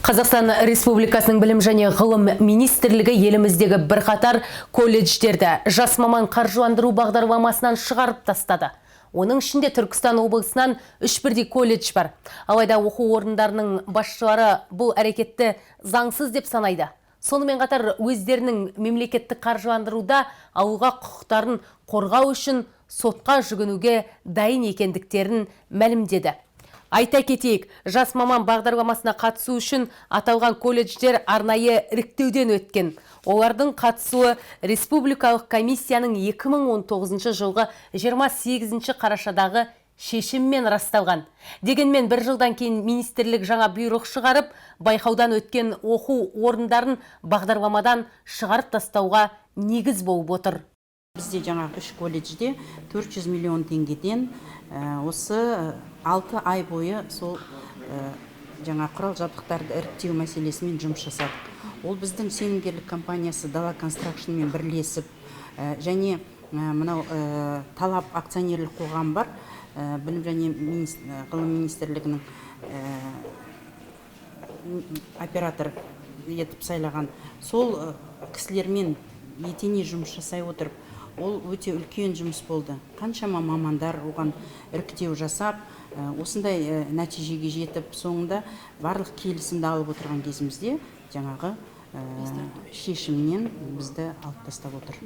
Қазақстан Республикасының Білім және ғылым министрлігі еліміздегі бірқатар колледждерді «Жас маман» қаржыландыру бағдарламасынан шығарып тастады. Оның ішінде Түркістан облысынан үш бірдей колледж бар. Алайда оқу орындарының басшылары бұл әрекетті заңсыз деп санайды. Сонымен қатар өздерінің мемлекеттік қаржыландыруды алуға құқықтарын қорғау үшін сотқа жүгінуге дайын екендіктерін мәлімдеді. Айта кетейік, «Жас маман» бағдарламасына қатысу үшін аталған колледждер арнайы іріктеуден өткен. Олардың қатысуы республикалық комиссияның 2019 жылғы 28 қарашадағы шешіммен расталған. Дегенмен бір жылдан кейін министрлік жаңа бұйрық шығарып, байқаудан өткен оқу орындарын бағдарламадан шығарып тастауға негіз болып отыр. Бізде жаңағы үш колледжде 400 миллион теңгеден осы 6 ай бойы сол жаңа құрал жабдықтарды іріктеу мәселесімен жұмыс жасадық. Ол біздің сенімгерлік компаниясы Дала Констракшнмен бірлесіп және мынау Талап акционерлік қоғам бар, Білім және ғылым министрлігінің оператор етіп сайлаған сол кісілермен етене жұмыс жасай отырып, ол өте үлкен жұмыс болды. Қаншама мамандар оған іріктеу жасап, осындай нәтижеге жетіп, соңында барлық келісімді алып отырған кезімізде жаңағы шешімнен бізді алып тастап отыр.